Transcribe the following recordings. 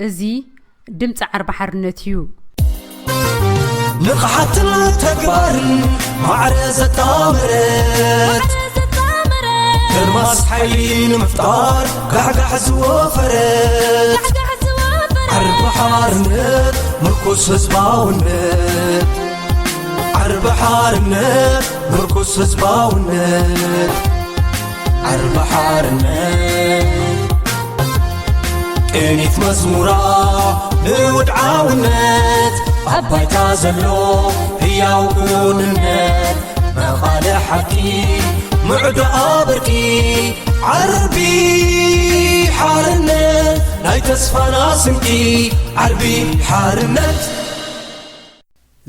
እዚ ድምፂ ዓርቢ ሓርነት እዩ። ንቕሓትን ተግባርን ማዕረ ዘጣመረት ከርማስ ሓይሊ ንምፍጣር ጋሕጋሕ ዝወፈረት ዓርቢ ሓርነት ምርኩስ ህዝባውነት ዓርቢ ሓርነት ምርኩስ ህዝባውነት ዓርቢ ሓርነት ቅኒት መዝሙራ ንውድዓውነት ኣብ ባይታ ዘሎ ህያው ክውንነት መቓልሕ ሓቂ ምዕዶ ኣብርቂ ዓርቢ ሓርነት ናይ ተስፋና ስንቂ ዓርቢ ሓርነት።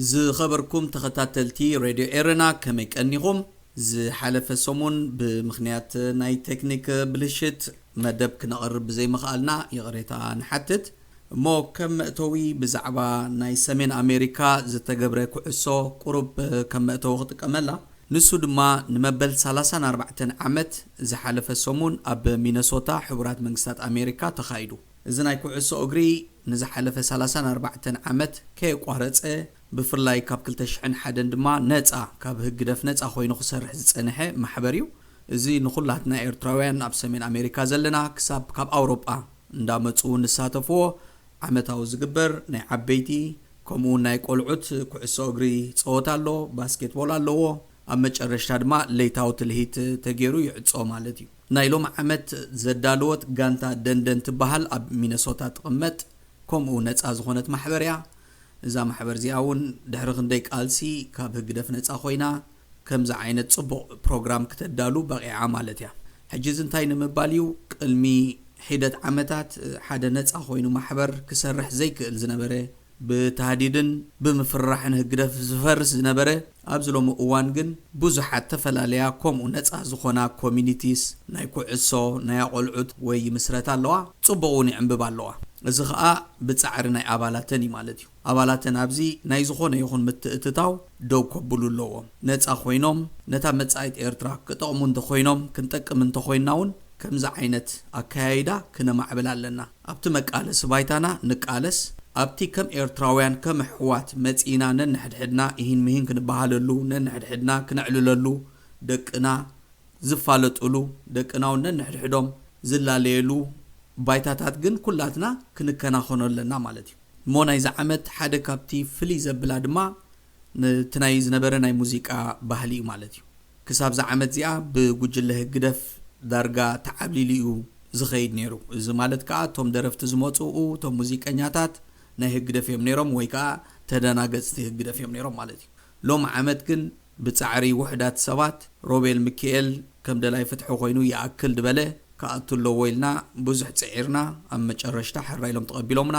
ዝኸበርኩም ተኸታተልቲ ሬድዮ ኤረና ከመይ ቀኒኹም? ዝሓለፈ ሰሙን ብምኽንያት ናይ ቴክኒክ ብልሽት መደብ ክነቕርብ ብዘይምኽኣልና ይቕሬታ ንሓትት። እሞ ከም መእተዊ ብዛዕባ ናይ ሰሜን ኣሜሪካ ዝተገብረ ኩዕሶ ቁሩብ ከም መእተዊ ክጥቀመላ። ንሱ ድማ ንመበል ሰላሳን ኣርባዕተን ዓመት ዝሓለፈ ሰሙን ኣብ ሚነሶታ ሕቡራት መንግስታት ኣሜሪካ ተኻይዱ። እዚ ናይ ኩዕሶ እግሪ ንዝሓለፈ ሰላሳን ኣርባዕተን ዓመት ከየቋረጸ ብፍላይ ካብ ክልተ ሽሕን ሓደን ድማ ነጻ ካብ ህግደፍ ነጻ ኮይኑ ክሰርሕ ዝጸንሐ ማሕበር እዩ። እዚ ንኹላትና ኤርትራውያን ኣብ ሰሜን ኣሜሪካ ዘለና ክሳብ ካብ ኣውሮጳ እንዳመጹ እውን ዝሳተፍዎ ዓመታዊ ዝግበር ናይ ዓበይቲ ከምኡ እውን ናይ ቆልዑት ኩዕሶ እግሪ ጸወታ ኣሎ፣ ባስኬትቦል ኣለዎ። ኣብ መጨረሽታ ድማ ለይታዊ ትልሂት ተገይሩ ይዕጾ ማለት እዩ። ናይ ሎም ዓመት ዘዳለወት ጋንታ ደንደን ትበሃል ኣብ ሚነሶታ ትቕመጥ ከምኡ ነጻ ዝኾነት ማሕበር እያ። እዛ ማሕበር እዚኣ እውን ድሕሪ ክንደይ ቃልሲ ካብ ህግደፍ ነጻ ኮይና ከምዚ ዓይነት ጽቡቕ ፕሮግራም ክተዳሉ በቒዓ ማለት እያ። ሕጂ እዚ እንታይ ንምባል እዩ? ቅድሚ ሒደት ዓመታት ሓደ ነጻ ኮይኑ ማሕበር ክሰርሕ ዘይክእል ዝነበረ ብታህዲድን ብምፍርራሕን ህግደፍ ዝፈርስ ዝነበረ ኣብዚ ሎሚ እዋን ግን ብዙሓት ተፈላለያ ከምኡ ነጻ ዝኾና ኮሚኒቲስ ናይ ኩዕሶ ናይ ኣቆልዑት ወይ ይምስረታ ኣለዋ። ጽቡቕ እውን ይዕንብብ ኣለዋ። እዚ ኸኣ ብጻዕሪ ናይ ኣባላተን እዩ ማለት እዩ። ኣባላተን ኣብዚ ናይ ዝኾነ ይኹን ምትእትታው ደው ከብሉ ኣለዎም። ነጻ ኮይኖም ነታ መጻኢት ኤርትራ ክጠቕሙ እንተኾይኖም ክንጠቅም እንተኾይንና እውን ከምዚ ዓይነት ኣከያይዳ ክነማዕብል ኣለና። ኣብቲ መቃለሲ ባይታና ንቃለስ፣ ኣብቲ ከም ኤርትራውያን ከም ኣሕዋት መጺእና ነንሕድሕድና ኢሂን ምሂን ክንበሃለሉ፣ ነንሕድሕድና ክነዕልለሉ፣ ደቅና ዝፋለጡሉ፣ ደቅና እውን ነንሕድሕዶም ዝላለየሉ ባይታታት ግን ኩላትና ክንከናኸኖ ኣለና ማለት እዩ። እሞ ናይዚ ዓመት ሓደ ካብቲ ፍልይ ዘብላ ድማ ነቲ ናይ ዝነበረ ናይ ሙዚቃ ባህሊ እዩ ማለት እዩ። ክሳብ እዛ ዓመት እዚኣ ብጉጅለ ህግደፍ ዳርጋ ተዓብሊሉ እዩ ዝኸይድ ነይሩ። እዚ ማለት ከኣ እቶም ደረፍቲ ዝመጽኡ፣ እቶም ሙዚቀኛታት ናይ ህግደፍ እዮም ነይሮም ወይ ከኣ ተደናገጽቲ ህግደፍ እዮም ነይሮም ማለት እዩ። ሎም ዓመት ግን ብጻዕሪ ውሑዳት ሰባት ሮቤል ሚኪኤል ከም ደላይ ፍትሒ ኮይኑ ይኣክል ድበለ ክኣቱ ኣለዎ ኢልና ብዙሕ ጽዒርና ኣብ መጨረሽታ ሕራ ኢሎም ተቐቢሎምና።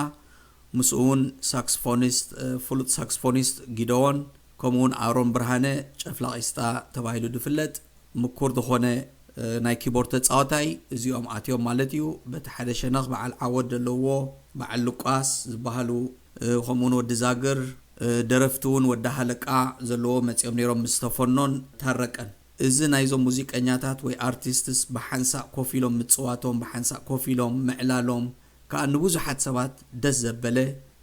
ምስኡ እውን ሳክስፎኒስት ፍሉጥ ሳክስፎኒስት ጊደዎን ከምኡ እውን ኣሮን ብርሃነ ጨፍላቒ ስጣ ተባሂሉ ዝፍለጥ ምኩር ዝኾነ ናይ ኪቦርድ ተጻዋታይ እዚኦም ኣትዮም ማለት እዩ። በቲ ሓደ ሸነኽ በዓል ዓወት ዘለዎ በዓል ሉቃስ ዝበሃሉ ከምኡ እውን ወዲ ዛግር ደረፍቲ እውን ወዲ ሃለቃ ዘለዎ መጺኦም ነይሮም ምስ ተፈኖን ታረቀን። እዚ ናይዞም ሙዚቀኛታት ወይ ኣርቲስትስ ብሓንሳእ ኮፍ ኢሎም ምጽዋቶም ብሓንሳእ ኮፍ ኢሎም ምዕላሎም ከኣ ንብዙሓት ሰባት ደስ ዘበለ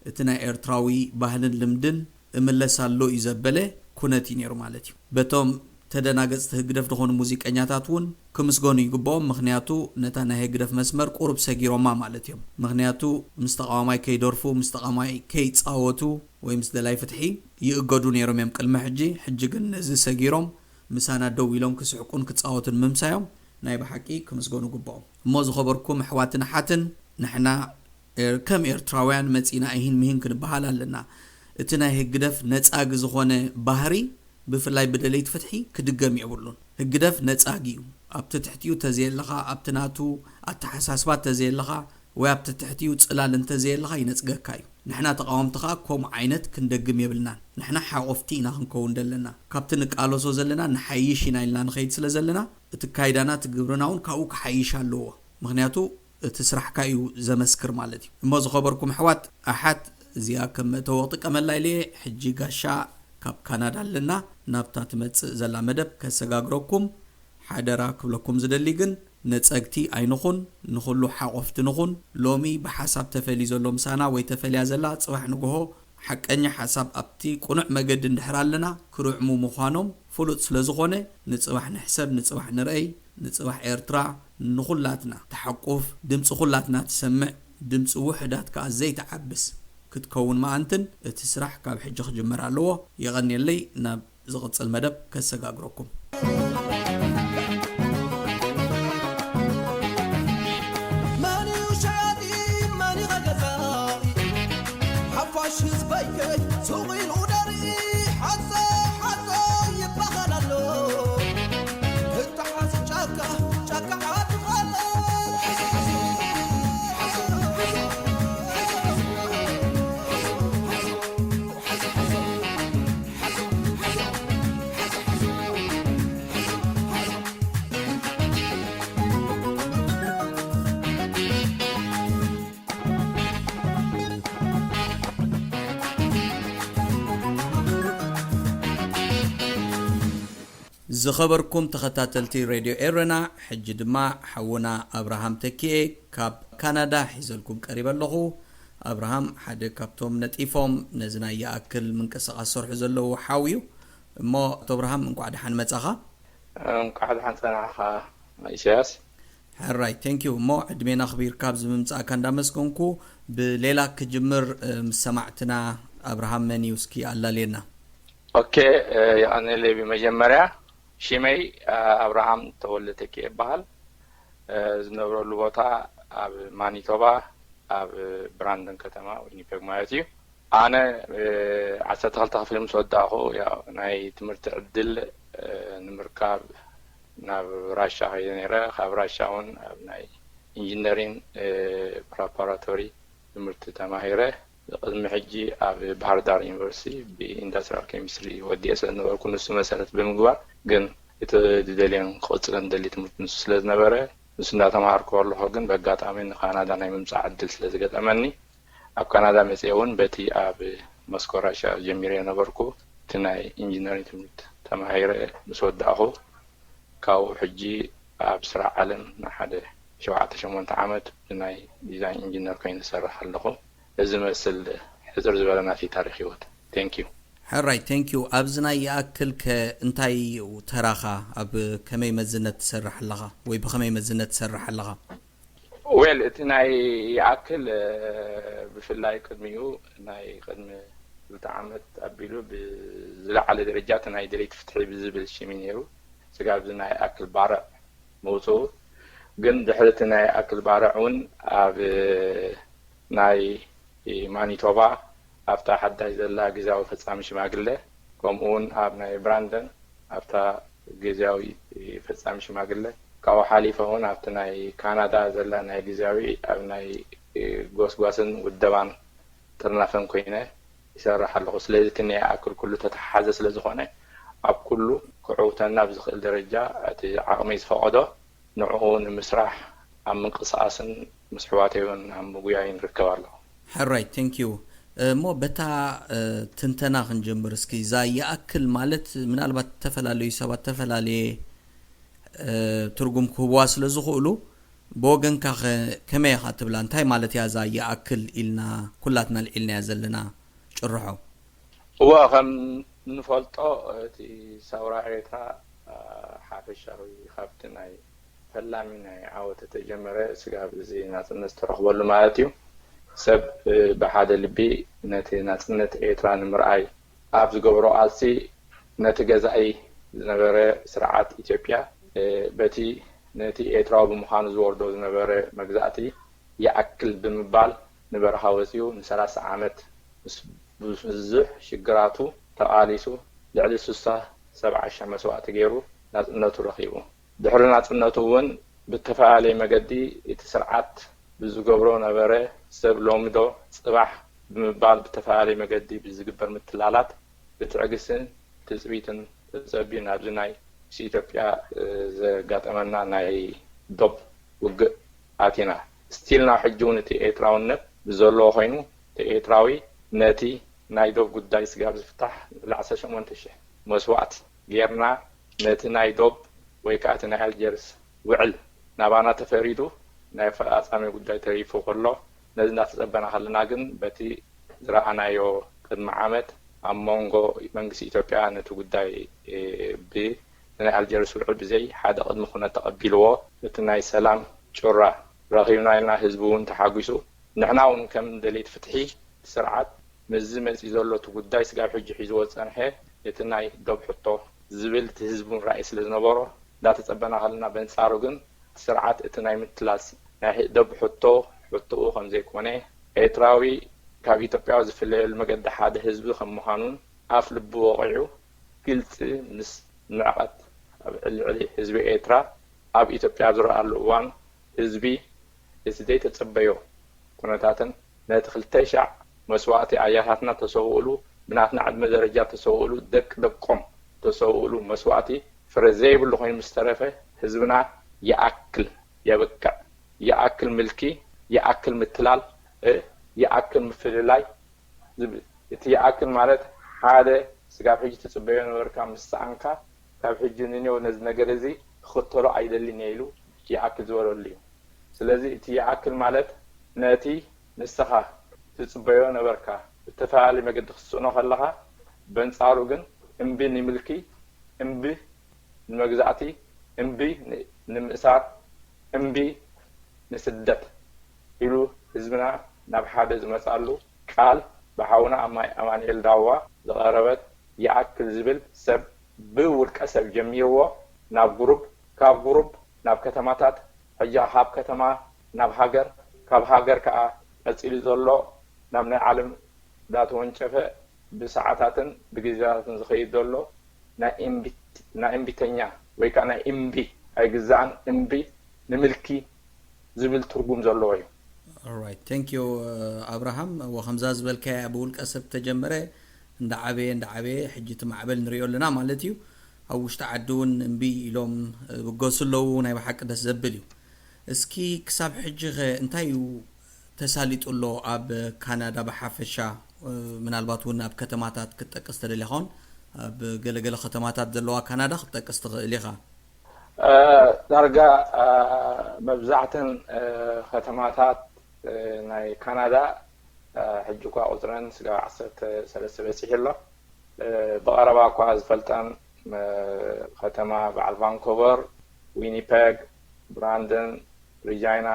እቲ ናይ ኤርትራዊ ባህልን ልምድን እምለስ ኣሎ እዩ ዘበለ ኩነት እዩ ነይሩ ማለት እዩ። በቶም ተደናገጽቲ ህግደፍ ዝኾኑ ሙዚቀኛታት እውን ክምስገኑ ይግብኦም። ምኽንያቱ ነታ ናይ ህግደፍ መስመር ቁሩብ ሰጊሮማ ማለት እዮም። ምኽንያቱ ምስ ተቃዋማይ ከይደርፉ፣ ምስ ተቃዋማይ ከይጻወቱ ወይ ምስ ደላይ ፍትሒ ይእገዱ ነይሮም እዮም ቅድሚ ሕጂ። ሕጂ ግን ነዚ ሰጊሮም ምሳና ደው ኢሎም ክስሕቁን ክጻወቱን ምምሳዮም ናይ ብሓቂ ክምስገኑ ግብኦም። እሞ ዝኸበርኩም ኣሕዋትን ኣሓትን ንሕና ከም ኤርትራውያን መጺና ኢሂን ምሂን ክንበሃል ኣለና። እቲ ናይ ህግደፍ ነጻጊ ዝኾነ ባህሪ ብፍላይ ብደለይቲ ፍትሒ ክድገም የብሉን። ህግደፍ ነጻጊ እዩ። ኣብቲ ትሕቲኡ ተዘየለኻ ኣብቲ ናቱ ኣተሓሳስባ ተዘየለኻ ወይ ኣብቲ ትሕቲኡ ጽላል እንተዘየለኻ ይነጽገካ እዩ። ንሕና ተቓወምቲ ኸኣ ከምኡ ዓይነት ክንደግም የብልናን። ንሕና ሓቆፍቲ ኢና ክንከውን ዘለና። ካብቲ ንቃለሶ ዘለና ንሓይሽ ኢና ኢልና ንኸይድ ስለ ዘለና እቲ ካይዳና እቲ ግብርና እውን ካብኡ ክሓይሽ ኣለዎ። ምኽንያቱ እቲ ስራሕካ እዩ ዘመስክር ማለት እዩ። እሞ ዝኸበርኩም ኣሕዋት ኣሓት እዚኣ ከም መእተዊ ክጥቀመላ ኢለ እየ። ሕጂ ጋሻ ካብ ካናዳ ኣለና ናብታ ትመጽእ ዘላ መደብ ከሰጋግረኩም ሓደራ ክብለኩም ዝደሊ ግን ነጸግቲ ኣይንኹን፣ ንኹሉ ሓቖፍቲ ንኹን። ሎሚ ብሓሳብ ተፈልዩ ዘሎ ምሳና ወይ ተፈልያ ዘላ፣ ጽባሕ ንግሆ ሓቀኛ ሓሳብ ኣብቲ ቅኑዕ መገዲ እንድሕር ኣለና፣ ክርዕሙ ምዃኖም ፍሉጥ ስለ ዝኾነ፣ ንጽባሕ ንሕሰብ፣ ንጽባሕ ንርኣይ፣ ንጽባሕ ኤርትራ ንኹላትና ትሓቁፍ፣ ድምጺ ኩላትና ትሰምዕ፣ ድምጺ ውሑዳት ከኣ ዘይትዓብስ ክትከውን ምኣንትን፣ እቲ ስራሕ ካብ ሕጂ ክጅመር ኣለዎ። የቐንየለይ። ናብ ዝቕጽል መደብ ከሰጋግረኩም። መን እዩ ሸያጢ፣ መን እዩ ገዛኢ? ሓፋሽ ህዝበይ ከ ሱቕ ኢሉ ደርኢ፣ ሓዘ ሓዘ ይበሃል ኣሎ። እተሓዝ ጫካ፣ ጫካ ዓዲ ኻሎ። ዝኸበርኩም ተኸታተልቲ ሬድዮ ኤረና፣ ሕጂ ድማ ሓውና ኣብርሃም ተኪኤ ካብ ካናዳ ሒዘልኩም ቀሪበ ኣለኹ። ኣብርሃም ሓደ ካብቶም ነጢፎም ነዚ ናይ ይኣክል ምንቅስቓስ ዝሰርሑ ዘለዉ ሓው እዩ። እሞ ኣቶ ኣብርሃም፣ እንቋዕ ደሓን መጻኻ። እንቋዕ ደሓን ጸናሕኻ ኢሳያስ። ሕራይ፣ ቴንክ ዩ። እሞ ዕድሜና ኣኽቢርካ ኣብዚ ምምጻእካ እንዳመስገንኩ፣ ብሌላ ክጅምር፣ እ፣ ምስ ሰማዕትና ኣብርሃም መን እዩ እስኪ ኣላልየና። ኦኬ፣ እ፣ የቐንየለይ። ብመጀመርያ ሽመይ፣ እ፣ ኣብርሃም ተወልደ ተኪኤ ይበሃል። እ፣ ዝነብረሉ ቦታ ኣብ ማኒቶባ፣ ኣብ ብራንደን ከተማ፣ ዊኒፔግ ማለት እዩ። ኣነ፣ እ፣ ዓሰርተ ክልተ ክፍሊ ምስ ወዳእኹ፣ ያው፣ ናይ ትምህርቲ ዕድል፣ እ፣ ንምርካብ ናብ ራሻ ከይደ ነይረ። ካብ ራሻ እውን ኣብ ናይ ኢንጂነሪንግ፣ እ፣ ፕሪፓራቶሪ ትምህርቲ ተማሂረ። ቅድሚ ሕጂ ኣብ ባህር ዳር ዩኒቨርሲቲ ብኢንዳስትሪያል ኬሚስትሪ ወዲኤ ስለ ዝነበርኩ፣ ንሱ መሰረት ብምግባር ግን እቲ ዝደልዮን ክቕጽልን ዝደሊ ትምህርቲ ንሱ ስለ ዝነበረ፣ ንሱ እንዳተማሃርኩ ከለኹ ግን ብኣጋጣሚ ንካናዳ ናይ ምምጻእ ዕድል ስለ ዝገጠመኒ፣ ኣብ ካናዳ መጺኤ እውን በቲ ኣብ ሞስኮ ራሽያ ጀሚረ ነበርኩ። እቲ ናይ ኢንጂነሪንግ ትምህርቲ ተማሂረ ምስ ወዳእኹ፣ ካብኡ ሕጂ ኣብ ስራሕ ዓለም ንሓደ ሸውዓተ ሸሞንተ ዓመት ብናይ ዲዛይን ኢንጂነር ኮይነ እሰርሕ ኣለኹ። እዚ መስል ሕጽር ዝበለ ናተይ ታሪኽ ህይወት። ቴንክ ዩ። ሕራይ፣ ቴንክ ዩ። ኣብዚ ናይ ይኣክል ከ እንታይ እዩ ተራኻ? ኣብ ከመይ መዝነት ትሰርሕ ኣለኻ? ወይ ብኸመይ መዝነት ትሰርሕ ኣለኻ? ዌል፣ እቲ ናይ ይኣክል፣ እ፣ ብፍላይ ቅድሚኡ ናይ ቅድሚ ክልተ ዓመት ኣቢሉ ብዝለዓለ ደረጃ እቲ ናይ ደለይቲ ፍትሒ ብዝብል ሽም እዩ ነይሩ። ስጋብ እዚ ናይ ይኣክል ባርዕ ምውፅኡ። ግን ድሕሪ እቲ ናይ ይኣክል ባርዕ እውን ኣብ ናይ ማኒቶባ ኣብታ ሓዳሽ ዘላ ግዝያዊ ፈጻሚ ሽማግለ፣ ከምኡ እውን ኣብ ናይ ብራንደን ኣብታ ግዝያዊ ፈጻሚ ሽማግለ፣ ካብኡ ሓሊፈ እውን ኣብቲ ናይ ካናዳ ዘላ ናይ ግዝያዊ ኣብ ናይ ጎስጓስን ውደባን ጥርናፈን ኮይነ ይሰርሕ ኣለኹ። ስለዚ እቲ ናይ ይኣክል ኩሉ ተተሓሓዘ ስለ ዝኾነ፣ ኣብ ኩሉ ክዕውተና ብዝኽእል ደረጃ እቲ ዓቕመይ ዝፈቐዶ ንዕኡ ንምስራሕ ኣብ ምንቅስቓስን ምስ ኣሕዋተይ እውን ኣብ ምጉያይን ይርከብ ኣለኹ። ሕራይ፣ ቴንክ ዩ። እሞ በታ፣ እ፣ ትንተና ክንጀምር እስኪ። እዛ ይኣክል ማለት ምናልባት ዝተፈላለዩ ሰባት ዝተፈላለየ፣ እ፣ ትርጉም ክህብዋ ስለ ዝኽእሉ፣ ብወገንካ ኸ ከመይ ኢኻ ትብላ? እንታይ ማለት እያ እዛ ይኣክል ኢልና ኩላትና ኣልዒልናያ ዘለና ጭርሖ? እወ፣ ከም እንፈልጦ፣ እቲ ሰውራ ኤርትራ፣ እ፣ ሓፈሻዊ ካብቲ ናይ ፈላሚ ናይ ዓወት ተጀመረ ስጋብ እዚ ናጽነት ዝተረኽበሉ ማለት እዩ። ሰብ፣ እ፣ ብሓደ ልቢ ነቲ ናጽነት ኤርትራ ንምርኣይ ኣብ ዝገብሮ ቃልሲ፣ ነቲ ገዛኢ ዝነበረ ስርዓት ኢትዮጵያ፣ እ፣ በቲ ነቲ ኤርትራዊ ብምዃኑ ዝወርዶ ዝነበረ መግዛእቲ ይኣክል ብምባል ንበረኻ ወጺኡ ንሰላሳ ዓመት ምስ ብዙሕ ሽግራቱ ተቓሊሱ ልዕሊ ስሳ ሰብዓ ሺሕ መስዋእቲ ገይሩ ናጽነቱ ረኺቡ። ድሕሪ ናጽነቱ እውን ብተፈላለየ መገዲ እቲ ስርዓት ብዝገብሮ ነበረ፣ ሰብ ሎሚ ዶ ጽባሕ ብምባል ብተፈላለየ መገዲ ብዝግበር ምትላላት ብትዕግስትን ትጽቢትን ተጸቢዩ ናብዚ ናይ ምስ ኢትዮጵያ፣ እ፣ ዘጋጠመና ናይ ዶብ ውግእ ኣቲና። ስቲል ናብ ሕጂ እውን እቲ ኤርትራውነት ብዘለዎ ኮይኑ፣ እቲ ኤርትራዊ ነቲ ናይ ዶብ ጉዳይ ስጋብ ዝፍታሕ ልዕሊ ዓሰርተ ሸሞንተ ሽሕ መስዋእቲ ጌርና፣ ነቲ ናይ ዶብ ወይ ከኣ እቲ ናይ ኣልጀርስ ውዕል ናባና ተፈሪዱ ናይ ኣፈፃፃሚ ጉዳይ ተሪፉ ከሎ፣ ነዚ እናተፀበና ከለና ግን በቲ ዝረኣናዮ ቅድሚ ዓመት ኣብ መንጎ መንግስቲ ኢትዮጵያ ነቲ ጉዳይ ብናይ ኣልጀርስ ውዕል ብዘይ ሓደ ቅድሚ ኩነት ተቐቢልዎ፣ እቲ ናይ ሰላም ጩራ ረኺብና ኢልና ህዝቢ እውን ተሓጒሱ፣ ንሕና እውን ከም ደለይቲ ፍትሒ ስርዓት ምስዚ መፂኡ ዘሎ እቲ ጉዳይ ስጋብ ሕጂ ሒዝዎ ዝፀንሐ እቲ ናይ ዶብ ሕቶ ዝብል እቲ ህዝቢ እውን ራእይ ስለ ዝነበሮ እንዳተፀበና ከለና፣ በንፃሩ ግን እቲ ስርዓት እቲ ናይ ምትላስ ናይ ዶብ ሕቶ ሕቶኡ ከም ዘይኮነ፣ ኤርትራዊ ካብ ኢትዮጵያዊ ዝፍለየሉ መገዲ ሓደ ህዝቢ ከም ምዃኑን ኣፍ ልቢ ወቒዑ ግልፂ ምስ ንዕቐት ኣብ ልዕሊ ህዝቢ ኤርትራ ኣብ ኢትዮጵያ ኣብ ዝረኣሉ እዋን ህዝቢ እቲ ዘይተፀበዮ ኩነታትን ነቲ ክልተ ሻዕ መስዋእቲ ኣያታትና ተሰውእሉ ብናትና ዕድመ ደረጃ ተሰውእሉ ደቂ ደቆም ተሰውእሉ መስዋእቲ ፍረ ዘይብሉ ኮይኑ ምስ ተረፈ ህዝብና ይኣክል የብቅዕ ይኣክል ምልኪ ይኣክል ምትላል ይኣክል ምፍልላይ ዝብል እቲ ይኣክል ማለት ሓደ ስጋብ ሕጂ ትፅበዮ ነበርካ ምስ ሰኣንካ ካብ ሕጂ ንኔው ነዚ ነገር እዚ ክኽተሎ ኣይደልን እየ ኢሉ ይኣክል ዝበለሉ እዩ። ስለዚ እቲ ይኣክል ማለት ነቲ ንስኻ ትፅበዮ ነበርካ ብተፈላለየ መገዲ ክትስእኖ ከለኻ በንፃሩ ግን እምቢ ንምልኪ እምቢ ንመግዛእቲ እምቢ ንምእሳር እምቢ ንስደት ኢሉ ህዝብና ናብ ሓደ ዝመፃሉ ቃል ብሓውና ኣማይ ኣማንኤል ዳዋ ዝቐረበት ይኣክል ዝብል ሰብ ብውልቀ ሰብ ጀሚርዎ ናብ ጉሩብ ካብ ጉሩብ ናብ ከተማታት ሕጂ ካብ ከተማ ናብ ሃገር ካብ ሃገር ከዓ ቀፂሉ ዘሎ ናብ ናይ ዓለም እንዳተወንጨፈ ብሰዓታትን ብግዜታትን ዝኸይድ ዘሎ ናይ እምቢተኛ ወይ ከዓ ናይ እምቢ ኣይግዛእን እምቢ ንምልኪ ዝብል ትርጉም ዘለዎ እዩ። Alright, thank you ኣብርሃም። ወከምዛ ዝበልካያ ብውልቀ ሰብ ተጀመረ እንዳዓበየ እንዳዓበየ ሕጂ እቲ ማዕበል ንሪኦ ኣለና ማለት እዩ። ኣብ ውሽጢ ዓዲ እውን እምቢ ኢሎም ብገሱ ኣለዉ። ናይ ብሓቂ ደስ ዘብል እዩ። እስኪ ክሳብ ሕጂ ኸ እንታይ እዩ ተሳሊጡ ኣሎ ኣብ ካናዳ ብሓፈሻ? ምናልባት እውን ኣብ ከተማታት ክትጠቅስ ተደሊኻ እውን ኣብ ገለገለ ከተማታት ዘለዋ ካናዳ ክትጠቅስ ትኽእል ኢኻ። ዳርጋ መብዛሕተን ከተማታት ናይ ካናዳ ሕጂ እኳ ቁፅረን ስጋብ ዓሰርተ ሰለስተ በፂሑ ኣሎ። ብቐረባ እኳ ዝፈልጠን ከተማ በዓል ቫንኮቨር፣ ዊኒፐግ፣ ብራንደን፣ ሪጃይና፣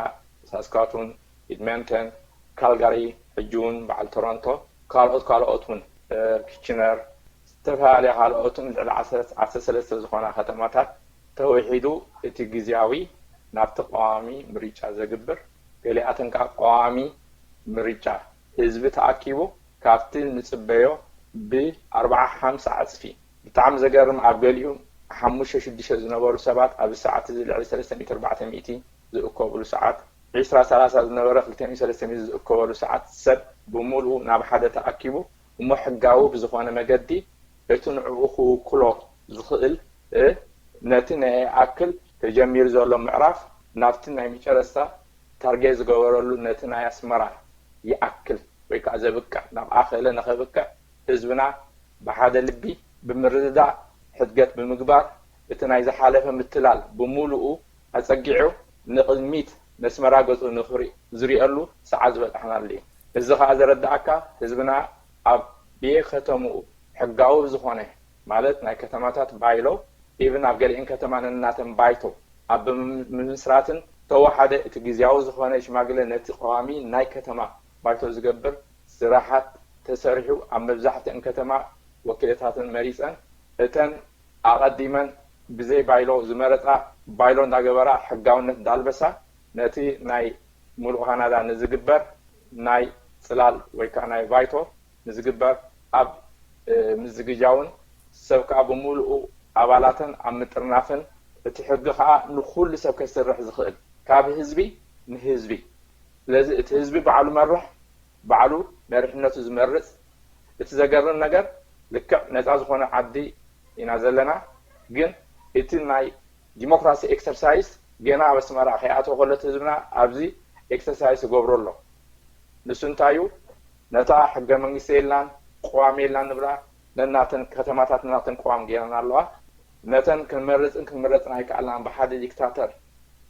ሳስካቱን፣ ኢድመንተን፣ ካልጋሪ፣ ሕጂ እውን በዓል ቶሮንቶ፣ ካልኦት ካልኦት እውን ኪችነር፣ ዝተፈላለያ ካልኦትን ልዕሊ ዓሰርተ ሰለስተ ዝኾና ከተማታት ተወሒዱ እቲ ግዝያዊ ናብቲ ቀዋሚ ምርጫ ዘግብር፣ ገሊኣተን ከዓ ቀዋሚ ምርጫ ህዝቢ ተኣኪቡ ካብቲ ንፅበዮ ብኣርብዓ ሓምሳ ዕፅፊ ብጣዕሚ ዘገርም ኣብ ገሊኡ ሓሙሽተ ሽዱሽተ ዝነበሩ ሰባት ኣብዚ ሰዓት እዚ ልዕሊ ሰለስተ ሚእቲ ኣርባዕተ ሚእቲ ዝእከብሉ ሰዓት ዒስራ ሰላሳ ዝነበረ ክልተ ሚእቲ ሰለስተ ሚእቲ ዝእከበሉ ሰዓት ሰብ ብምሉኡ ናብ ሓደ ተኣኪቡ እሞ ሕጋዊ ብዝኾነ መገዲ እቲ ንዕኡ ክውክሎ ዝኽእል ነቲ ናይ ኣክል ተጀሚሩ ዘሎ ምዕራፍ ናብቲ ናይ መጨረስታ ታርጌት ዝገበረሉ ነቲ ናይ ኣስመራ ይኣክል ወይ ከዓ ዘብቅዕ ናብ ኣኸለ ንኸብቅዕ ህዝብና ብሓደ ልቢ ብምርድዳእ ሕድገት ብምግባር እቲ ናይ ዝሓለፈ ምትላል ብምሉኡ ኣፀጊዑ ንቕድሚት ነስመራ ገፁ ንኽርኢ ዝሪእሉ ሰዓት ዝበፃሕናሉ እዩ። እዚ ከዓ ዘረድኣካ ህዝብና ኣብ ብየ ከተምኡ ሕጋዊ ዝኾነ ማለት ናይ ከተማታት ባይሎ ኢቭን ኣብ ገሊአን ከተማ ነናተን ባይቶ ኣብ ብምምስራትን ተወሓደ እቲ ግዝያዊ ዝኾነ ሽማግለ ነቲ ቀዋሚ ናይ ከተማ ባይቶ ዝገብር ስራሓት ተሰሪሑ ኣብ መብዛሕትአን ከተማ ወኪለታትን መሪፀን እተን ኣቐዲመን ብዘይ ባይሎ ዝመረፃ ባይሎ እንዳገበራ ሕጋውነት ዳልበሳ ነቲ ናይ ሙሉእ ካናዳ ንዝግበር ናይ ፅላል ወይ ከዓ ናይ ባይቶ ንዝግበር ኣብ ምዝግጃውን ሰብ ከዓ ብምሉኡ ኣባላተን ኣብ ምጥርናፍን እቲ ሕጊ ከዓ ንኩሉ ሰብ ከስርሕ ዝኽእል ካብ ህዝቢ ንህዝቢ ስለዚ እቲ ህዝቢ ባዕሉ መርሕ ባዕሉ መሪሕነቱ ዝመርፅ እቲ ዘገርም ነገር ልክዕ ነፃ ዝኾነ ዓዲ ኢና ዘለና ግን እቲ ናይ ዲሞክራሲ ኤክሰርሳይስ ገና ኣብ ኣስመራ ከይኣተወ ከሎ እቲ ህዝብና ኣብዚ ኤክሰርሳይስ ይገብሮ ኣሎ ንሱ እንታይ እዩ ነታ ሕገ መንግስቲ የላን ቅዋም የላን ንብላ ነናተን ከተማታት ናተን ቅዋም ገይረን ኣለዋ ነተን ክንመርፅን ክንምረፅን ኣይከኣልናን ብሓደ ዲክታተር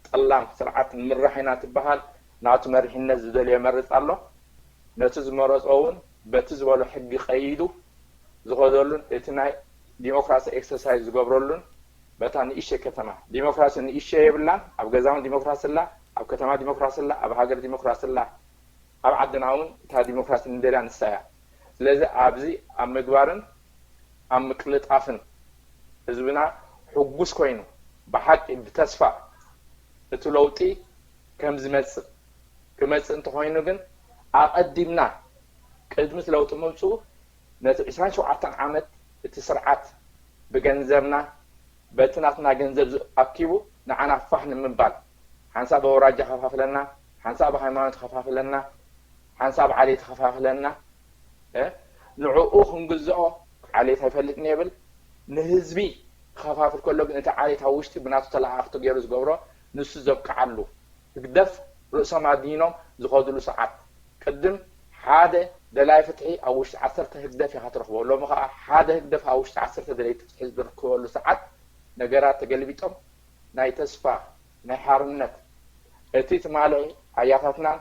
ጠላም ስርዓት ንምራሕ ኢና ትበሃል። ናቱ መሪሕነት ዝደልዮ ይመርጽ ኣሎ። ነቲ ዝመረጾ እውን በቲ ዝበሎ ሕጊ ቀይዱ ዝኸደሉን እቲ ናይ ዲሞክራሲ ኤክሰርሳይዝ ዝገብረሉን በታ ንእሽተይ ከተማ። ዲሞክራሲ ንእሽተይ የብላን። ኣብ ገዛ እውን ዲሞክራሲ ኣላ፣ ኣብ ከተማ ዲሞክራሲ ኣላ፣ ኣብ ሃገር ዲሞክራሲ ኣላ። ኣብ ዓድና እውን እታ ዲሞክራሲ ንደልያ ንሳ እያ። ስለዚ ኣብዚ ኣብ ምግባርን ኣብ ምቅልጣፍን ህዝብና ሕጉስ ኮይኑ ብሓቂ ብተስፋ እቲ ለውጢ ከም ዝመጽእ፣ ክመጽእ እንተኾይኑ ግን ኣቐዲምና ቅድሚ እቲ ለውጢ ምምጽኡ ነቲ ዕስራን ሸውዓተን ዓመት እቲ ስርዓት ብገንዘብና በቲ ናትና ገንዘብ ኣኪቡ ንዓና ፋሕ ንምባል ሓንሳብ ብኣውራጃ ከፋፍለና፣ ሓንሳብ ብሃይማኖት ከፋፍለና፣ ሓንሳብ ዓሌት ከፋፍለና፣ እ? ንዕኡ ክንግዝኦ ዓሌት ኣይፈልጥን የብል። ንህዝቢ ክኸፋፍል ከሎ ግን እቲ ዓሌት ኣብ ውሽጢ ብናቱ ተለኣኣኽቲ ገይሩ ዝገብሮ ንሱ ዘብቅዓሉ ህግደፍ ርእሶም ኣድኒኖም ዝኸድሉ ሰዓት ቅድም ሓደ ደላይ ፍትሒ ኣብ ውሽጢ ዓሰርተ ህግደፍ ኢኻ ትረኽቦ። ሎሚ ኸዓ ሓደ ህግደፍ ኣብ ውሽጢ ዓሰርተ ደለይቲ ፍትሒ ዝርከበሉ ሰዓት ነገራት ተገልቢጦም ናይ ተስፋ ናይ ሓርነት እቲ ትማሊ ኣያታትናን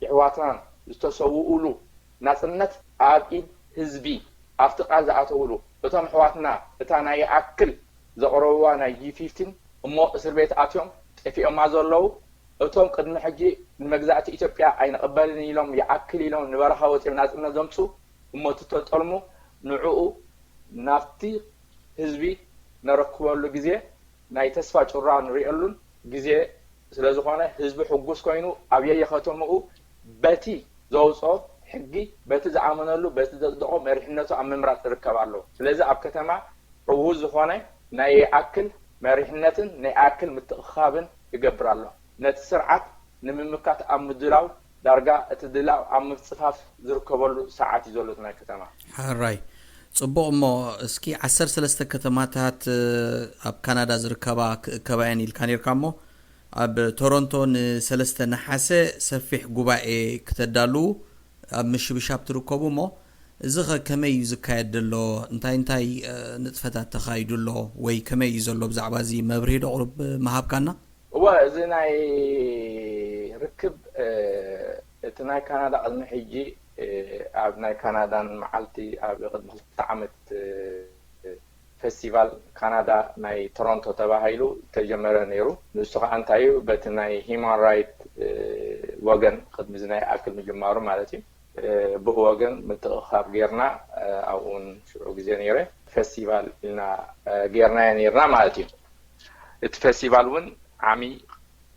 የሕዋትናን ዝተሰውኡሉ ናጽነት ኣብ ኢድ ህዝቢ ኣብቲ ቃል ዝኣተውሉ እቶም ኣሕዋትና እታ ናይ ይኣክል ዘቕረብዋ ናይ ጂ ፊፍቲን እሞ እስር ቤት ኣትዮም ጠፊኦማ ዘለዉ እቶም ቅድሚ ሕጂ ንመግዛእቲ ኢትዮጵያ ኣይንቕበልን ኢሎም ይኣክል ኢሎም ንበረኻ ወፂኦም ናፅነት ዘምፁ እሞ ትተጠልሙ ንዕኡ ናብቲ ህዝቢ ነረክበሉ ግዜ ናይ ተስፋ ጩራ ንሪእሉን ግዜ ስለዝኾነ ህዝቢ ሕጉስ ኮይኑ ኣብ የየኸተምኡ በቲ ዘውፅኦ ሕጊ በቲ ዝኣመነሉ በቲ ዘፅደቆ መሪሕነቱ ኣብ ምምራፅ ይርከብ ኣሎ። ስለዚ ኣብ ከተማ ዕዉት ዝኾነ ናይ ይኣክል መሪሕነትን ናይ ይኣክል ምትእኽኻብን ይገብር ኣሎ። ነቲ ስርዓት ንምምካት ኣብ ምድላው ዳርጋ እቲ ድላው ኣብ ምፅፋፍ ዝርከበሉ ሰዓት እዩ ዘሎ ናይ ከተማ። ሕራይ ፅቡቕ እሞ እስኪ ዓሰርተ ሰለስተ ከተማታት ኣብ ካናዳ ዝርከባ ክእከባ እየን ኢልካ ነርካ እሞ ኣብ ቶሮንቶ ንሰለስተ ነሓሰ ሰፊሕ ጉባኤ ክተዳልዉ ኣብ ምሽብሻብ ትርከቡ እሞ እዚ ኸ ከመይ እዩ ዝካየድ ዘሎ? እንታይ እንታይ ንጥፈታት ተኻይዱ ኣሎ ወይ ከመይ እዩ ዘሎ? ብዛዕባ እዚ መብርሂ ዶ ቁሩብ ምሃብካና? እወ እዚ ናይ ርክብ እቲ ናይ ካናዳ ቅድሚ ሕጂ ኣብ ናይ ካናዳን መዓልቲ ኣብ ቅድሚ ክልተ ዓመት ፈስቲቫል ካናዳ ናይ ቶሮንቶ ተባሂሉ ተጀመረ ነይሩ። ንሱ ከዓ እንታይ እዩ በቲ ናይ ሂማን ራይት ወገን ቅድሚ እዚ ናይ ኣክል ምጅማሩ ማለት እዩ ብኡ ወገን ምትእኽኻብ ጌርና ኣብኡን ሽዑ ግዜ ነይረ ፈስቲቫል ኢልና ጌርናዮ ነይርና ማለት እዩ። እቲ ፈስቲቫል እውን ዓሚ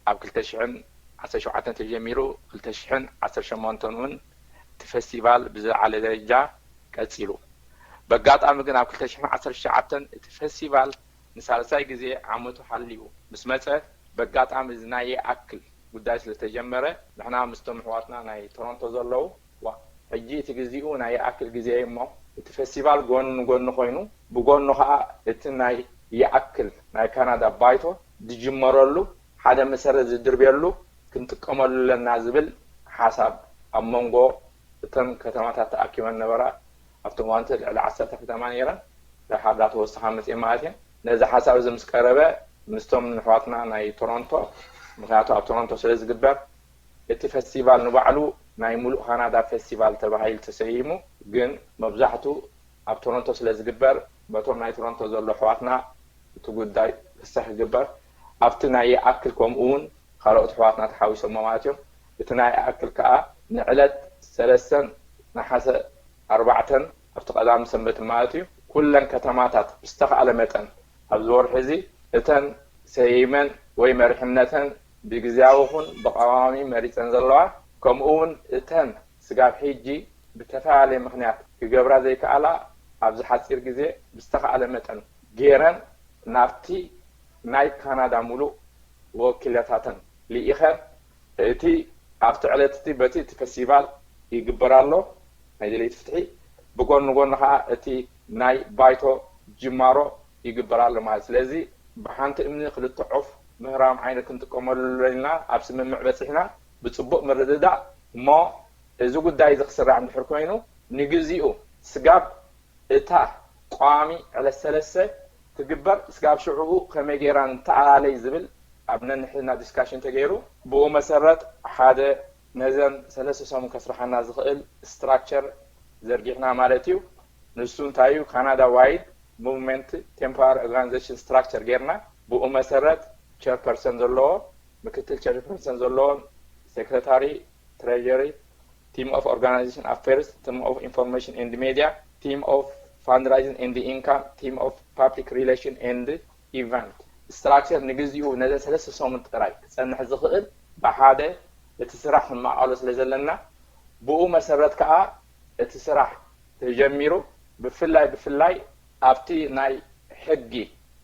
ኣብ ክልተ ሽሕን ዓሰርተ ሸውዓተን ተጀሚሩ ክልተ ሽሕን ዓሰርተ ሸሞንተን እውን እቲ ፈስቲቫል ብዝለዓለ ደረጃ ቀፂሉ። በጋጣሚ ግን ኣብ ክልተ ሽሕን ዓሰርተ ትሽዓተን እቲ ፈስቲቫል ንሳልሳይ ግዜ ዓመቱ ሓልዩ ምስ መፀ በጋጣሚ እዚ ናይ ይኣክል ጉዳይ ስለተጀመረ ንሕና ምስቶም ኣሕዋትና ናይ ቶሮንቶ ዘለዉ ዋ ሕጂ እቲ ግዚኡ ናይ ይኣክል ግዜ እዩ እሞ እቲ ፈስቲቫል ጎኒ ንጎኒ ኮይኑ ብጎኑ ከዓ እቲ ናይ ይኣክል ናይ ካናዳ ባይቶ ዝጅመረሉ ሓደ መሰረት ዝድርብየሉ ክንጥቀመሉ ኣለና ዝብል ሓሳብ ኣብ መንጎ እተን ከተማታት ተኣኪበን ነበራ ኣብቲ እዋንቲ ልዕሊ ዓሰርተ ከተማ ነይረን ድሓር ዳተወሰኻ መፅኤ ማለት እየን ነዚ ሓሳብ እዚ ምስ ቀረበ ምስቶም ንሕዋትና ናይ ቶሮንቶ ምክንያቱ ኣብ ቶሮንቶ ስለ ዝግበር እቲ ፈስቲቫል ንባዕሉ ናይ ሙሉእ ካናዳ ፈስቲቫል ተባሂሉ ተሰይሙ ግን መብዛሕቱ ኣብ ቶሮንቶ ስለ ዝግበር በቶም ናይ ቶሮንቶ ዘሎ ኣሕዋትና እቲ ጉዳይ ፍስሕ ይግበር ኣብቲ ናይ ይኣክል ከምኡ እውን ካልኦት ኣሕዋትና ተሓዊሶሞ ማለት እዮም እቲ ናይ ይኣክል ከዓ ንዕለት ሰለስተን ነሓሰ ኣርባዕተን ኣብቲ ቀዳሚ ሰንበት ማለት እዩ ኩለን ከተማታት ብዝተኻእለ መጠን ኣብዚ ወርሒ እዚ እተን ሰይመን ወይ መሪሕነተን ብግዝያዊ ኹን ብቐዋሚ መሪፀን ዘለዋ ከምኡ እውን እተን ስጋብ ሕጂ ብተፈላለየ ምክንያት ክገብራ ዘይከኣላ ኣብዚ ሓፂር ግዜ ብዝተኻእለ መጠን ገይረን ናብቲ ናይ ካናዳ ሙሉእ ወኪለታተን ልኢኸን እቲ ኣብቲ ዕለት እቲ በቲ እቲ ፈስቲቫል ይግበር ኣሎ ናይ ደለይቲ ፍትሒ ብጎኒ ጎኒ ከዓ እቲ ናይ ባይቶ ጅማሮ ይግበር ኣሎ ማለት ስለዚ ብሓንቲ እምኒ ክልተ ዑፍ ምህራም ዓይነት ክንጥቀመሉ ኢልና ኣብ ስምምዕ በፂሕና ብፅቡቅ ምርድዳእ እሞ እዚ ጉዳይ እዚ ክስራሕ እንድሕር ኮይኑ ንግዚኡ ስጋብ እታ ቋሚ ዕለት ሰለስተ ትግበር ስጋብ ሽዑኡ ከመይ ገይራ ንተኣላለይ ዝብል ኣብ ነንሕድና ዲስካሽን ተገይሩ። ብኡ መሰረት ሓደ ነዘን ሰለስተ ሰሙን ከስርሓና ዝኽእል ስትራክቸር ዘርጊሕና ማለት እዩ። ንሱ እንታይ እዩ? ካናዳ ዋይድ ሙቭመንት ቴምፖራሪ ኦርጋናይዜሽን ስትራክቸር ጌርና። ብኡ መሰረት ቸርፐርሰን ዘለዎ፣ ምክትል ቸርፐርሰን ዘለዎ፣ ሴክሬታሪ፣ ትሬጀሪ፣ ቲም ኦፍ ኦርጋናይዜሽን ኣፌርስ፣ ቲም ኦፍ ኢንፎርሜሽን ኤንድ ሜዲያ፣ ቲም ኦፍ ፋንድራይዚንግ ኤንድ ኢንካም፣ ቲም ኦፍ ፓብሊክ ሪሌሽን ኤንድ ኢቨንት። ስትራክቸር ንግዚኡ ነዘን ሰለስተ ሰሙን ጥራይ ክጸንሕ ዝኽእል ብሓደ እቲ ስራሕ ክንመቓሎ ስለ ዘለና፣ ብኡ መሰረት ከኣ እቲ ስራሕ ተጀሚሩ። ብፍላይ ብፍላይ ኣብቲ ናይ ሕጊ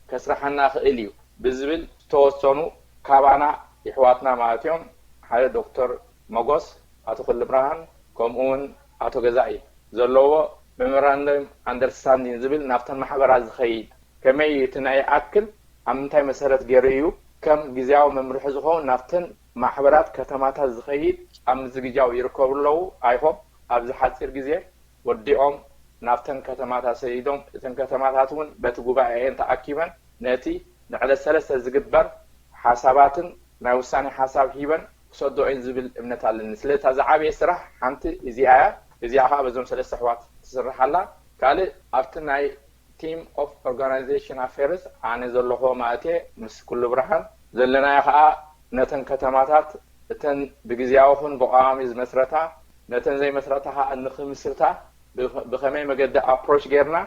ከስርሓና ክእል እዩ ብዝብል ዝተወሰኑ ካባና ይሕዋትና ማለት እዮም፣ ሓደ ዶክተር መጎስ፣ ኣቶ ክልብርሃን፣ ከምኡ እውን ኣቶ ገዛኢ ዘለዎ ሜሞራንደም ኣንደርስታንዲንግ ዝብል ናብተን ማሕበራት ዝኸይድ፣ ከመይ እቲ ናይ ኣክል ኣብ ምንታይ መሰረት ገይሩ እዩ ከም ግዜያዊ መምርሒ ዝኸውን ናብተን ማሕበራት ከተማታት ዝኸይድ ኣብ ምዝግጃው ይርከቡ ኣለዉ። ኣይሆፕ ኣብዚ ሓፂር ግዜ ወዲኦም ናብተን ከተማታት ሰዲዶም፣ እተን ከተማታት እውን በቲ ጉባኤ እየን ተኣኪበን ነቲ ንዕለት ሰለስተ ዝግበር ሓሳባትን ናይ ውሳኔ ሓሳብ ሂበን ክሰድኦ እየን ዝብል እምነት ኣለኒ። ስለዚ እታ ዝዓበየ ስራሕ ሓንቲ እዚኣ እያ። እዚኣ ከዓ በዞም ሰለስተ ኣሕዋት ትስራሕ ኣላ። ካልእ ኣብቲ ናይ ቲም ኦፍ ኦርጋናይዜሽን ኣፌርስ ኣነ ዘለኹዎ ማለት እየ፣ ምስ ኩሉ ብርሃን ዘለናዮ ከዓ ነተን ከተማታት እተን ብግዜያዊ ኹን ብቋሚ ዝመስረታ፣ ነተን ዘይመስረታ ከዓ እንክምስርታ ብኸ-፣ ብኸመይ መገዲ ኣፕሮች ጌርና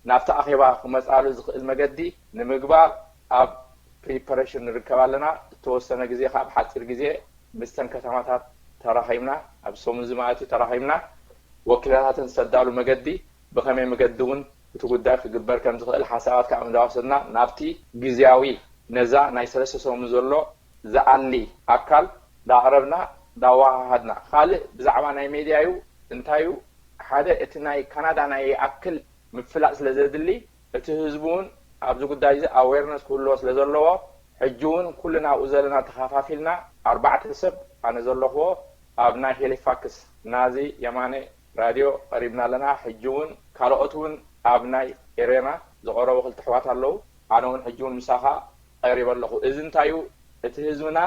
ናብቲ ኣኼባ ክመጻሉ ዝኽእል መገዲ ንምግባር ኣብ ፕሪፓሬሽን ንርከብ ኣለና። እተወሰነ ግዜ ካብ ሓፂር ግዜ ምስተን ከተማታት ተራኺብና፣ ኣብ ሰሙን እዚ ማለት እዩ ተራኺብና፣ ወኪላታተን ዝሰዳሉ መገዲ ብኸመይ መገዲ እውን እቲ ጉዳይ ክግበር ከም ዝኽእል ሓሳባት ካብ እንዳወሰድና ናብቲ ግዜያዊ ነዛ ናይ ሰለስተ ሰሙን ዘሎ ዝኣሊ ኣካል ዳቕረብና ዳወሃሃድና። ካልእ ብዛዕባ ናይ ሜድያ እዩ። እንታይ እዩ? ሓደ እቲ ናይ ካናዳ ናይ ይኣክል ምፍላጥ ስለ ዘድሊ፣ እቲ ህዝቢ እውን ኣብዚ ጉዳይ እዚ ኣዌርነስ ክህልዎ ስለ ዘለዎ፣ ሕጂ እውን ኩልና ኣብኡ ዘለና ተኸፋፊልና ኣርባዕተ ሰብ ኣነ ዘለኹዎ ኣብ ናይ ሄሊፋክስ ናዚ የማነ ራድዮ ቀሪብና ኣለና። ሕጂ እውን ካልኦት እውን ኣብ ናይ ኤሬና ዝቐረቡ ክልተ ኣሕዋት ኣለዉ። ኣነ እውን ሕጂ እውን ምሳኻ ቀሪበ ኣለኹ። እዚ እንታይ እዩ? እቲ ህዝብና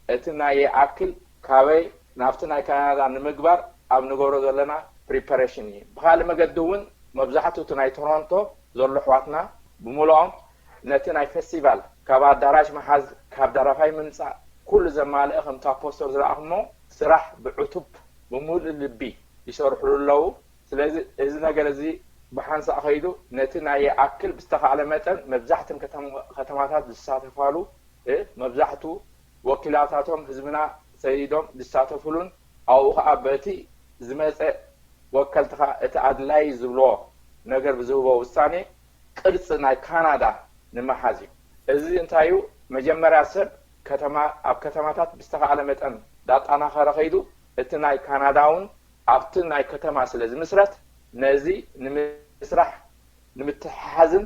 እቲ ናይ ይኣክል ካበይ ናብቲ ናይ ካናዳ ንምግባር ኣብ ንገብሮ ዘለና ፕሪፓሬሽን እዩ። ብኻልእ መገዲ እውን መብዛሕትኡ እቲ ናይ ቶሮንቶ ዘሎ ኣሕዋትና ብምልኦም ነቲ ናይ ፌስቲቫል ካብ ኣዳራሽ ምሓዝ፣ ካብ ደራፋይ ምምጻእ፣ ኩሉ ዘማልአ ከምታ ፖስተር ዝረኣኹሞ ስራሕ ብዕቱብ ብምሉእ ልቢ ይሰርሕሉ ኣለዉ። ስለዚ እዚ ነገር እዚ ብሓንሳእ ከይዱ ነቲ ናይ ይኣክል ብዝተኻእለ መጠን መብዛሕተን ከተማ-፣ ከተማታት ዝሳተፋሉ፣ እ፣ መብዛሕቱ ወኪላታቶም ህዝብና ሰዲዶም ዝሳተፉሉን ኣብኡ ኸዓ በቲ ዝመጸ ወከልትኻ እቲ ኣድላይ ዝብሎ ነገር ብዝህቦ ውሳኔ ቅርጺ ናይ ካናዳ ንምሓዝ እዩ። እዚ እንታይ እዩ? መጀመርያ ሰብ ከተማ፣ ኣብ ከተማታት ብዝተኻእለ መጠን ዳጣናኸረ ከይዱ እቲ ናይ ካናዳ እውን ኣብቲ ናይ ከተማ ስለ ዝምስረት ነዚ ንምስራሕ ንምትሕሓዝን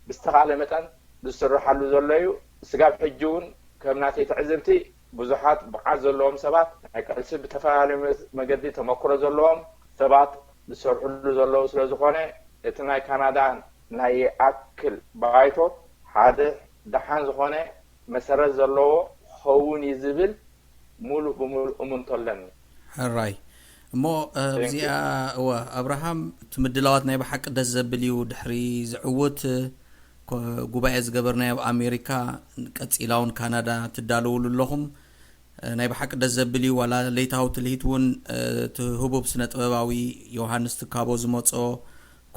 ብዝተኻእለ መጠን ዝስርሓሉ ዘሎ እዩ። ስጋብ ሕጂ እውን ከም ናተይ ትዕዝብቲ ብዙሓት ብዓት ዘለዎም ሰባት ናይ ቃልሲ ብተፈላለዩ መ-፣ መገዲ ተመክሮ ዘለዎም ሰባት ዝሰርሕሉ ዘለዉ ስለ ዝኾነ እቲ ናይ ካናዳ ናይ ይኣክል ባይቶ ሓደ ደሓን ዝኾነ መሰረት ዘለዎ ክኸውን እዩ ዝብል ሙሉእ ብሙሉእ እሙንቶ ኣለኒ። ሕራይ። እሞ፣ እ፣ Thank you. እዚኣ፣ እወ፣ ኣብርሃም፣ እቲ ምድላዋት ናይ ብሓቂ ደስ ዘብል እዩ። ድሕሪ ዝዕውት፣ እ፣ ኮ-፣ ጉባኤ ዝገበርናዮ ኣብ ኣሜሪካ፣ ቀጺላ እውን ካናዳ ትዳለውሉ ኣለኹም። እ፣ ናይ ብሓቂ ደስ ዘብል እዩ። ዋላ ለይታዊ ትልሂት እውን፣ እ፣ እቲ ህቡብ ስነ ጥበባዊ ዮሃንስ ትካቦ ዝመጾ፣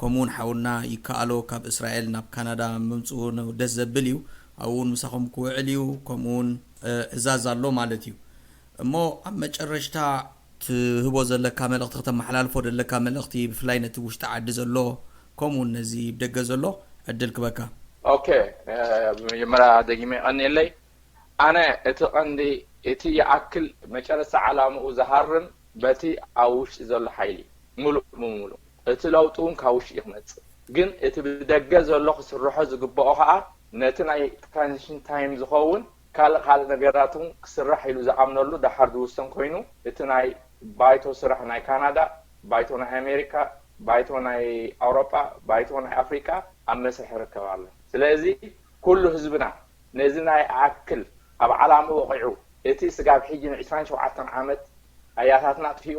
ከምኡ እውን ሓውና ይከኣሎ ካብ እስራኤል ናብ ካናዳ ምምጽኡ ነ-፣ ደስ ዘብል እዩ። ኣብኡ እውን ምሳኹም ክውዕል እዩ። ከምኡ እውን፣ እ፣ እዛዝ ኣሎ ማለት እዩ። እሞ ኣብ መጨረሽታ ትህቦ ዘለካ መልእኽቲ፣ ከተመሓላልፎ ዘለካ መልእኽቲ፣ ብፍላይ ነቲ ውሽጢ ዓዲ ዘሎ፣ ከምኡ እውን ነዚ ብደገ ዘሎ ዕድል ክበካ። ኦኬ፣ እ፣ ብመጀመርያ ደጊመ የቐንየለይ። ኣነ እቲ ቀንዲ፣ እቲ ይኣክል መጨረስታ ዓላምኡ ዝሃርም በቲ ኣብ ውሽጢ ዘሎ ሓይሊ ሙሉእ ብሙሉእ። እቲ ለውጢ እውን ካብ ውሽጢ እዩ ክመጽእ። ግን እቲ ብደገ ዘሎ ክስርሖ ዝግብኦ ኸኣ ነቲ ናይ ትራንዚሽን ታይም ዝኸውን ካልእ ካልእ ነገራት እውን ክስራሕ ኢሉ ዝኣምነሉ ደሓር ዝውሰን ኮይኑ፣ እቲ ናይ ባይቶ ስራሕ ናይ ካናዳ፣ ባይቶ ናይ ኣሜሪካ፣ ባይቶ ናይ ኣውሮጳ፣ ባይቶ ናይ ኣፍሪቃ ኣብ መስርሕ ይርከብ ኣሎ። ስለዚ ኩሉ ህዝብና ነዚ ናይ ኣክል ኣብ ዓላምኡ ወቒዑ፣ እቲ ስጋብ ሕጂ ን ዕስራን ሸውዓተን ዓመት ኣያታትና ኣጥፊኡ፣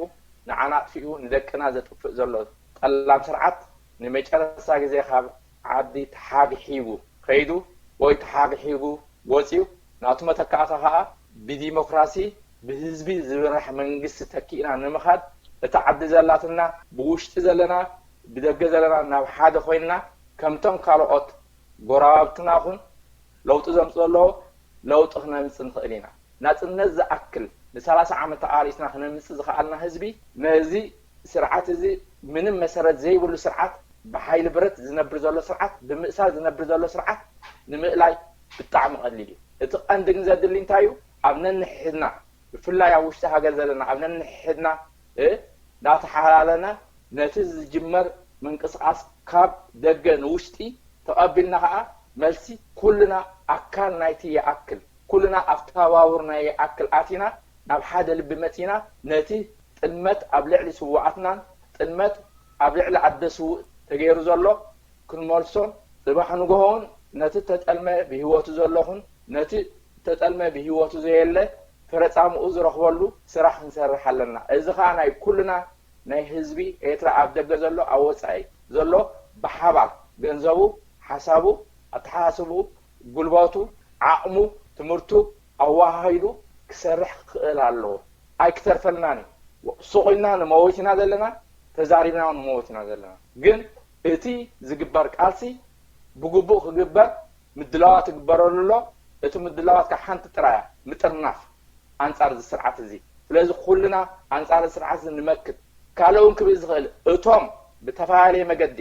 ንዓና ኣጥፊኡ፣ ንደቅና ዘጥፍእ ዘሎ ጠላም ስርዓት ንመጨረስታ ግዜ ካብ ዓዲ ተሓግሒጉ ከይዱ ወይ ተሓግሒጉ ወጺኡ፣ ናቱ መተካእታ ከኣ ብዲሞክራሲ ብህዝቢ ዝምራሕ መንግስቲ ተኪእና ንምኻድ፣ እታ ዓዲ ዘላትና ብውሽጢ ዘለና ብደገ ዘለና ናብ ሓደ ኮይንና ከምቶም ካልኦት ጎረባብትና ኹን ለውጢ ዘምጽኡ ዘለዉ ለውጢ ክነምጽእ ንኽእል ኢና። ናጽነት ዝኣክል ንሰላሳ ዓመት ተቓሊስና ክነምጽእ ዝኸኣልና ህዝቢ ነዚ ስርዓት እዚ ምንም መሰረት ዘይብሉ ስርዓት ብሓይሊ ብረት ዝነብር ዘሎ ስርዓት ብምእሳር ዝነብር ዘሎ ስርዓት ንምእላይ ብጣዕሚ ቀሊል እዩ። እቲ ቀንዲ ግን ዘድሊ እንታይ እዩ? ኣብ ነንሕድና ብፍላይ ኣብ ውሽጢ ሃገር ዘለና ኣብ ነንሕድና እ ናተሓላለና ነቲ ዝጅመር ምንቅስቃስ ካብ ደገ ንውሽጢ ተቐቢልና ኸዓ መልሲ ኩልና ኣካል ናይቲ ይኣክል ኩልና ኣብታ ባቡር ናይ ይኣክል ኣቲና ናብ ሓደ ልቢ መጺና ነቲ ጥልመት ኣብ ልዕሊ ስውኣትናን ጥልመት ኣብ ልዕሊ ኣደ ስውእ ተገይሩ ዘሎ ክንመልሶን ጽባሕ ንግሆውን ነቲ ተጠልመ ብህይወቱ ዘሎኹን ነቲ ተጠልመ ብህይወቱ ዘየለ ፍረጻምኡ ዝረኽበሉ ስራሕ ክንሰርሕ ኣለና። እዚ ኸኣ ናይ ኩልና ናይ ህዝቢ ኤርትራ ኣብ ደገ ዘሎ ኣብ ወጻኢ ዘሎ ብሓባር ገንዘቡ፣ ሓሳቡ፣ ኣተሓሳስብኡ፣ ጉልበቱ፣ ዓቕሙ፣ ትምህርቱ ኣወሃሂዱ ክሰርሕ ክኽእል ኣለዎ። ኣይክተርፈልናን እዩ። ሱቕ ኢልና ንመውት ኢና ዘለና፣ ተዛሪብና እውን ንመውት ኢና ዘለና። ግን እቲ ዝግበር ቃልሲ ብግቡእ ክግበር ምድላዋት ይግበረሉ ኣሎ። እቲ ምድላዋት ከዓ ሓንቲ ጥራይ እያ፣ ምጥርናፍ ኣንጻር እዚ ስርዓት እዚ። ስለዚ ኩልና ኣንጻር እዚ ስርዓት እዚ ንመክት። ካልእ እውን ክብል ዝኽእል እቶም ብተፈላለየ መገዲ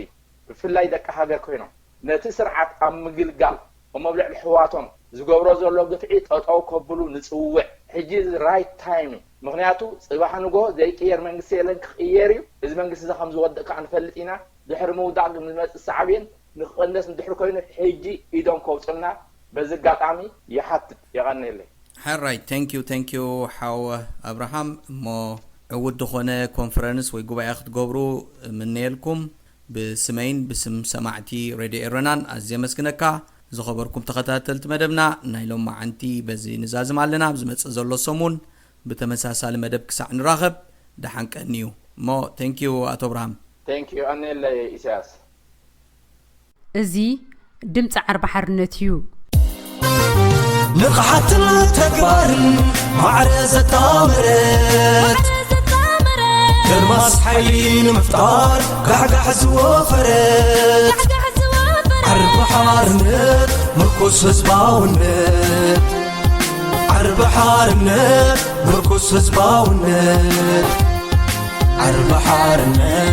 ብፍላይ ደቂ ሃገር ኮይኖም ነቲ ስርዓት ኣብ ምግልጋል እሞ ኣብ ልዕሊ ኣሕዋቶም ዝገብሮ ዘሎ ግፍዒ ጠጠው ከብሉ ንጽውዕ። ሕጂ እዚ right time እዩ። ምኽንያቱ ጽባሕ ንግሆ ዘይቅየር መንግስቲ የለን፣ ክቕየር እዩ። እዚ መንግስቲ እዚ ከም ዝወድቕ ከኣ ንፈልጥ ኢና። ድሕሪ ምውዳቕ ግን ዝመጽእ ሳዕቤን ንክቕነስ እንድሕር ኮይኑ ሕጂ ኢዶም ከውጽኡልና በዚ ኣጋጣሚ ይሓትት። የቐንየለይ። ሕራይ፣ thank you፣ thank you ሓው ኣብርሃም። እሞ ዕዉት ዝኾነ ኮንፈረንስ ወይ ጉባኤ ክትገብሩ እምነየልኩም። ብስመይን ብስም ሰማዕቲ ሬድዮ ኤረናን ኣዝየ የመስግነካ። ዝኸበርኩም ተኸታተልቲ መደብና፣ ናይ ሎማዓንቲ በዚ ንዛዝም ኣለና። ኣብ ዝመጽእ ዘሎ ሰሙን ብተመሳሳሊ መደብ ክሳዕ ንራኸብ፣ ደሓን ቀንዩ። እሞ፣ thank you ኣቶ ኣብርሃም። Thank you፣ ኣነለ ኢሳያስ። እዚ ድምፂ ዓርቢ ሓርነት እዩ። ንቕሓትን ተግባርን ማዕረ ዘጣመረት፣ ከርማስ ሓይሊ ንምፍጣር ጋሕጋሕ ዝወፈረት፣ ዓርቢ ሓርነት ምርኩስ ህዝባውነት፣ ዓርቢ ሓርነት ምርኩስ ህዝባውነት፣ ዓርቢ ሓርነት።